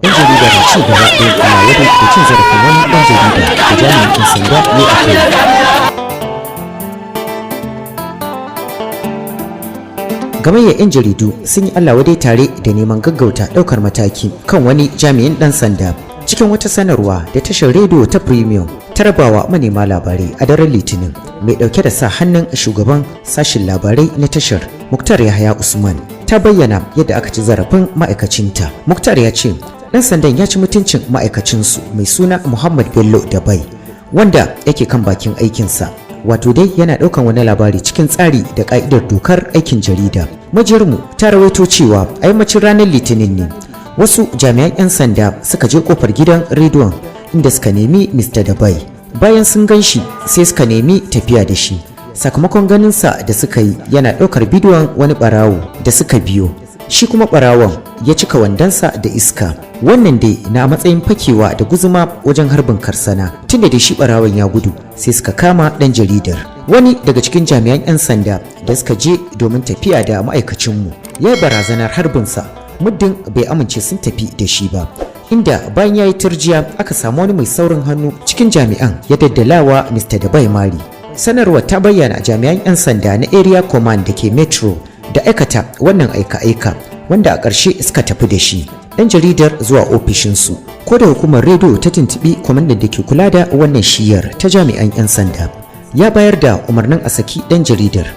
'Yan jarida na ci gaba da yin Allah wadai da cin zarafin wani ɗan jarida da jami'in 'yan sanda ya a kai. Gamayyar 'yan jaridu sun yi Allah wadai tare da neman gaggauta ɗaukar mataki kan wani jami'in ɗan sanda. Cikin wata sanarwa da tashar rediyo ta Premium ta rabawa manema labarai a daren Litinin, mai ɗauke da sa hannun shugaban sashin labarai na tashar, Muktar Yahaya Usman, ta bayyana yadda aka ci zarafin ma'aikacinta. Muktar ya ce ɗan sandan ya ci mutuncin ma'aikacinsu mai suna Muhammad Bello Dabai, wanda yake kan bakin aikinsa, wato dai yana ɗaukan wani labari cikin tsari da ƙa'idar dokar aikin jarida. Majiyarmu ta rawaito cewa a yammacin ranar Litinin ne wasu jami'an 'yan sanda suka je kofar gidan rediyon, inda suka nemi Mr. Dabai. Bayan sun gan shi, sai suka nemi tafiya da shi, sakamakon ganinsa da suka yi yana ɗaukar bidiyon wani ɓarawo da suka biyo shi, kuma ɓarawon ya cika wandonsa da iska. Wannan dai na matsayin fakewa da guzuma wajen harbin karsana, tunda da shi ɓarawon ya gudu, sai suka kama ɗan jaridar. Wani daga cikin jami'an 'yan sanda da suka je domin tafiya da ma'aikacinmu ya yi barazanar harbinsa muddin bai amince sun tafi da shi ba, inda bayan ya yi turjiya, aka samu wani mai saurin hannu cikin jami'an ya daddalawa Mr. Dabai mari. Sanarwar ta bayyana jami'an 'yan sanda na Area Command da ke Metro da aikata wannan aika-aika, wanda a ƙarshe suka tafi da shi ɗan jaridar zuwa ofishinsu. Ko da hukumar rediyo ta tuntuɓi kwamandan da ke kula da wannan shiyar ta jami'an 'yan sanda, ya bayar da umarnin a saki ɗan jaridar,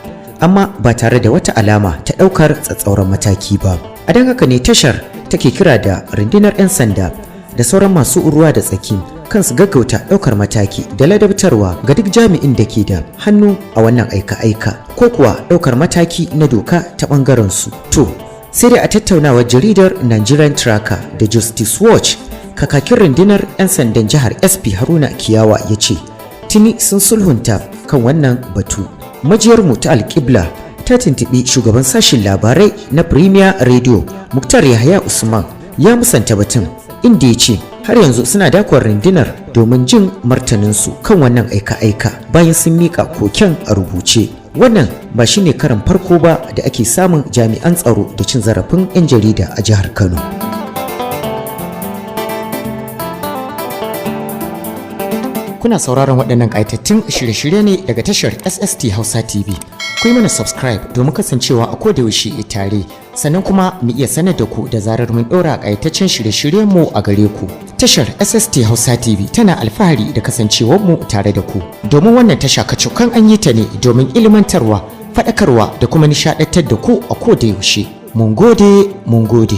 amma ba tare da wata alama ta ɗaukar tsatsauran mataki ba. A don haka ne tashar take kira da rundunar 'yan sanda da sauran masu ruwa da tsaki kan su gaggauta ɗaukar mataki da ladabtarwa ga duk jami'in da ke da hannu a wannan aika-aika, ko kuwa ɗaukar mataki na doka ta ɓangaren su. To sai dai a tattaunawar jaridar Nigerian Tracker da Justice Watch, kakakin rundunar 'yan sandan jihar, SP Haruna Kiyawa, ya ce tuni sun sulhunta kan wannan batu. Majiyarmu ta Alƙibla ta tuntuɓi shugaban sashen labarai na Premier Radio, Muktar Yahaya Usman, ya musanta batun, inda ya ce har yanzu suna dakon rundunar domin jin martaninsu kan wannan aika-aika bayan sun miƙa koken a rubuce. Wannan ba shine karan farko ba da ake samun jami'an tsaro da cin zarafin 'yan jarida a jihar Kano. Kuna sauraron waɗannan ƙayatattun shirye-shirye ne daga tashar SST Hausa TV. Ku yi mana subscribe domin kasancewa a kodayaushe tare, sannan kuma mu iya sanar da ku da zarar mun ɗora ƙayataccen shirye-shiryenmu a gare ku. Tashar SST Hausa TV tana alfahari da kasancewar mu tare da ku. Domin wannan tasha kacokan an yi ta ne domin ilmantarwa, faɗakarwa da kuma nishaɗantar da ku a kodayaushe. Mun gode, mun gode.